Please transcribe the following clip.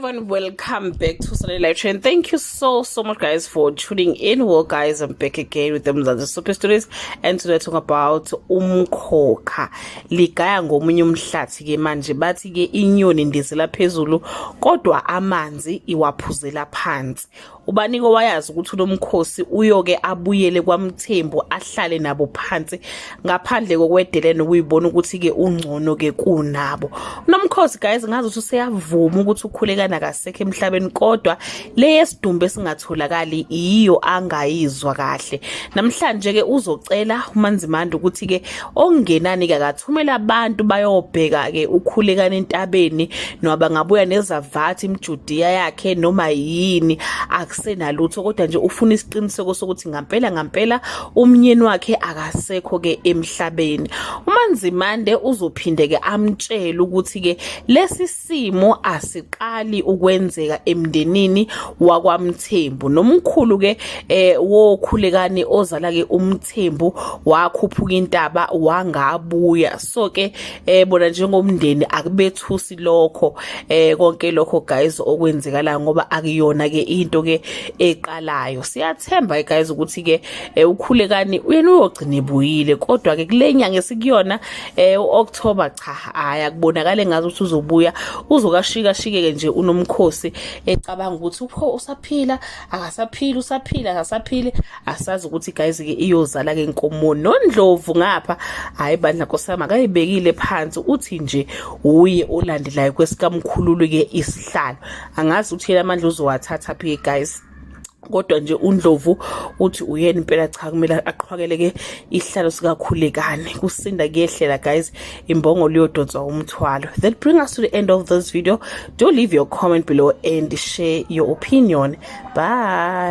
Everyone, welcome back to Sunday Live Trend. Thank you so so much, guys, for tuning in. Well, guys, I'm back again with the Mzansi Super Stories, and today talking about umkhokha ligaya ngomunye umhlathi ke. Manje bathi ke inyoni indizela phezulu kodwa amanzi iwaphuzela phansi. Ubanike wayazi ukuthi uNomkhosi uyoke abuyele kwaMthembu, ahlale nabo phansi ngaphandle kokwedelela nokuyibona ukuthi ke ungcono ke kunabo. UNomkhosi, guys, ngazi ukuthi useyavuma ukuthi uKhulekani akasekho emhlabeni, kodwa le yesidumbu esingatholakali iyo angayizwa kahle. Namhlanje ke uzocela uMaNzimande ukuthi ke okungenani ke akathumela abantu bayobheka ke uKhulekani entabeni, noma bangabuya nezavathi, imjudiya yakhe noma yini, akusenalutho, kodwa nje ufuna isiqiniseko sokuthi ngampela ngampela umnyeni wakhe akasekho ke emhlabeni. UMaNzimande uzophinde ke amtshele ukuthi ke lesi simo asiqali ukwenzeka emndenini wakwaMthembu. Nomkhulu ke woKhulekani ozala ke uMthembu wakhuphuka intaba wangabuya. So ke bona njengomndeni akubethusi lokho, konke lokho, guys, okwenzekalayo, ngoba akuyona ke into ke eqalayo. Siyathemba, guys, ukuthi ke uKhulekani uyena uyogcina ebuyile, kodwa ke kule nyanga esikuyona, uOctober, cha, hayi, akubonakale ngazi ukuthi uzobuya. Uzokashika shikeke nje uNomkhosi ecabanga ukuthi upho usaphila, akasaphili, usaphila, akasaphili. Asazi ukuthi, guys, ke iyozala ke inkomo noNdlovu ngapha. Hayi bandla, nkosama akayibekile phansi, uthi nje uye olandelayo kwesikamkhululu ke isihlalo. Angazi ukuthi yena amandla uzowathatha phi, guys, kodwa nje uNdlovu uthi uyena impela, cha, kumele aqhwakele ke isihlalo sikaKhulekani. Kusinda kuyehlela, guys, imbongolo iyodonswa umthwalo. That bring us to the end of this video. Do leave your comment below and share your opinion. Bye.